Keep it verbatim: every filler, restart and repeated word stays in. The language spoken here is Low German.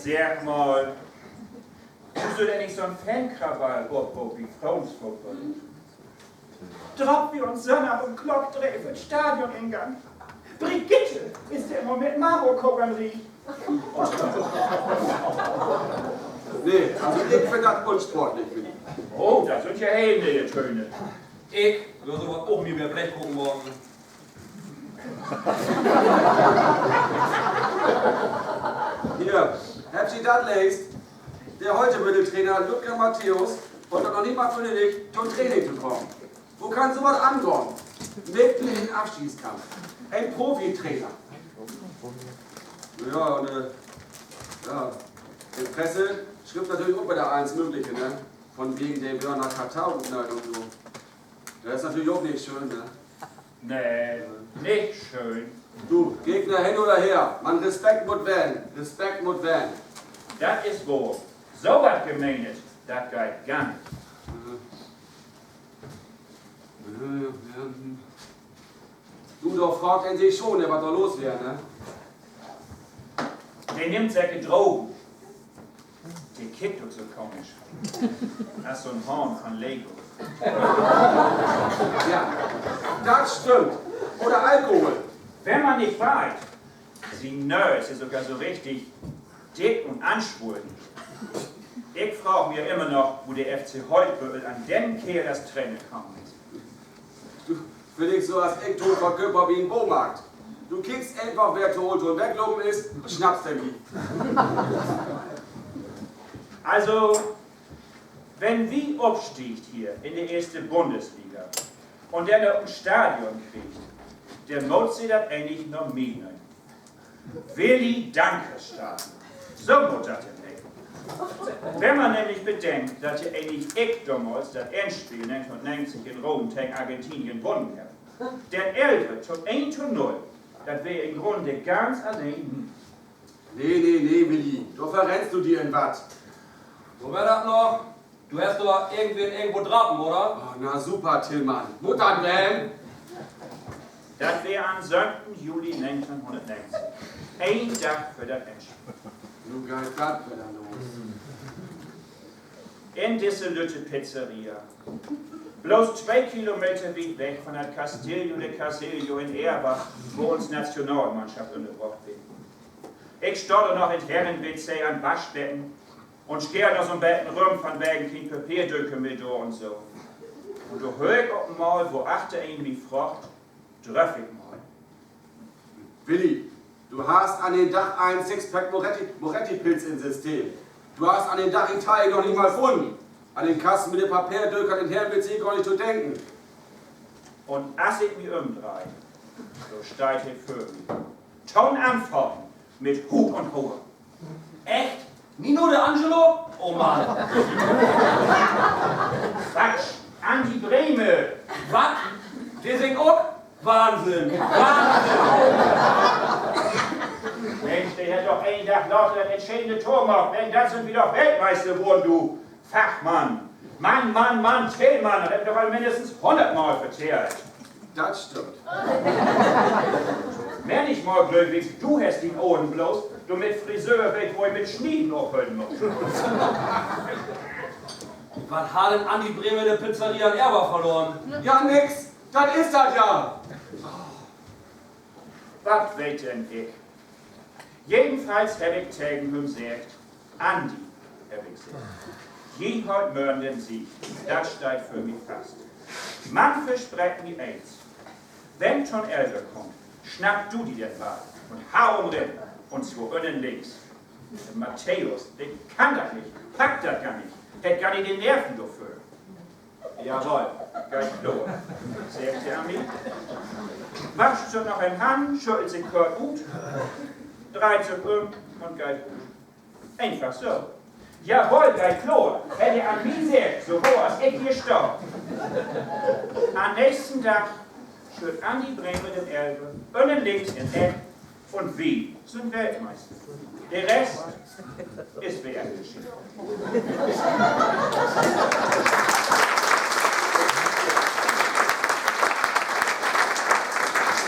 Segg mal, sühst du denn nich so'n Fankrawall op, op bi Froonsfootball? Dröppt wi uns Sünndag üm Klock dree vör'n Stadioningang. Brigitte is dor immer mit Marokko an'n Riek. Nee, also ik finn dat unsportlich, Willi. Oh, dat sünd ja heel ne'e Töne. Ik wöör so wat ok nie mehr Blechkoken maken. Hier, hebbt ji dat leest? De Holtebüttel-Trainer Ludger Matthäus hett dat noch nich mal beendigt, to'n Training to kamen. Wo kann so wat angahn? Mitten in'n Afstiegskampf. En Profitrainer. Ja, un, äh, ja, de Presse schrifft natürlich ok wedder allens Mögliche, ne? Vunwegen, de wöör na Katar utnödigt un so. Dat is natürlich ok nich schöön, ne? Nee, nich schöön. Du, Gegner hen oder her, man Respekt mutt ween, Respekt mutt ween. Dat is wohr. So wat Gemeenet, dat geiht gor nich. Du, dor fraagt een sik schon, wat dor los weer, ne? De nimmt seker Drogen. De kickt ok so komisch. As so'n Hahn von Lego. Ja, dat stimmt. Oder Alkohol. Wenn man nich weit, sien Nöös is sogor so richtig dick un answullen. Ik fraag mi ja immer noch, wo de F C Holtebüttel an den Keerl as Trainer kamen is. Du, villicht so as ik to'n Verköper bi'n Boomarkt. Du kiekst eenfach, wer to oolt to'n Weglopen is, snappst den di. Also, wenn wi opstiegt hier in de eerste Bundesliga un denn ok en Stadion kriegt, denn mööt se dat egentlich na mi nennen. Willi-Danke-Stadion. So mutt dat denn heten. Wenn man nämlich bedenkt, dat ja egentlich ik domals dat Endspeel negenteihn negentig in Rom tegen Argentinien wunnen heff, den Elver to een to null, dat weer in'n Grunne ganz alleen mien. Nee, nee, nee, Willi, dor verrennst du di in wat. Wo weer dat noch? Du hest doch irgendwen irgendwo drapen, oder? Oh, na super, Tillmann. Mutt dat ween? Dat weer an'n söövten Juli negenteihn negentig. Een Dag vör dat Endspeel. Nu geiht dat wedder los. In disse lütte Pizzeria, bloots twee Kilometer wiet weg von dat Castillo de Casillo in Erbach, wo uns Nationalmannschaft ünnerbrocht weer. Ik stah dor noch in't Herren-W C an't Waschbecken un scheer noch so'n beten rüm, vunwegen keen Papeerdöker mehr dor un so. Un dor höör ik op eenmal, wo achter een mi fraagt: Dröff ik mal? Willi, du harrst an den Dag en Sixpack Moretti, Moretti-Pils in't System. Du harrst an den Dag Italien noch nich mal funnen. An den Kassen mit de Papeerdöker in't Herren-W C gor nich to denken. Un as ik mi ümdreih, dor steiht he vör mi. To'n Anfaten, mit Hoot un Hoor. Echt? Nino De Angelo? Oh Mann. Quatsch, Andi Brehme. Wat? De singt ok? Wahnsinn. Wahnsinn. Mensch, de hett doch een Dag later dat entscheidende Toor maakt. Wegen dat sünd wi doch Weltmeister worrn, du Fachmann. Mann, Mann, Mann, Tillmann, dat heff ik doch al minnestens hunnert Mal vertellt. Dat stimmt. Männichmal glööv ik, du hest dien Ohren bloots, dormit Friseur weet, wo he mit Snieden ophören mutt. Wat harr denn Andi Brehme in de Pizzeria in Erbach verloren? Ja, nix. Dat is dat ja. Wat weet denn ik? Jedenfalls heff ik tegen hüm seggt: Andi, heff ik seggt, ji haalt mörgen den Sieg, dat steiht för mi fast. Man verspreek mi eens: Wenn to'n Elver kummt, snapp du di den Ball un hau em rin, un zwar ünnen links. Matthäus, de kann dat nich, packt dat gor nich, hett gor nich de Nerven dorför. Jawoll, geiht kloor, seggt he an mi, wascht sük noch de Hannen, schüddelt sik kort ut, dreiht sük üm un geiht ut. Eenfach so. Jawoll, geiht kloor, hett he an mi seggt, so wohr as ik hier stah. An'n nächsten Dag schütt Andi Brehme den Elver ünnen links in't Eck un wi sünd Weltmeister. De Rest is weer Geschicht.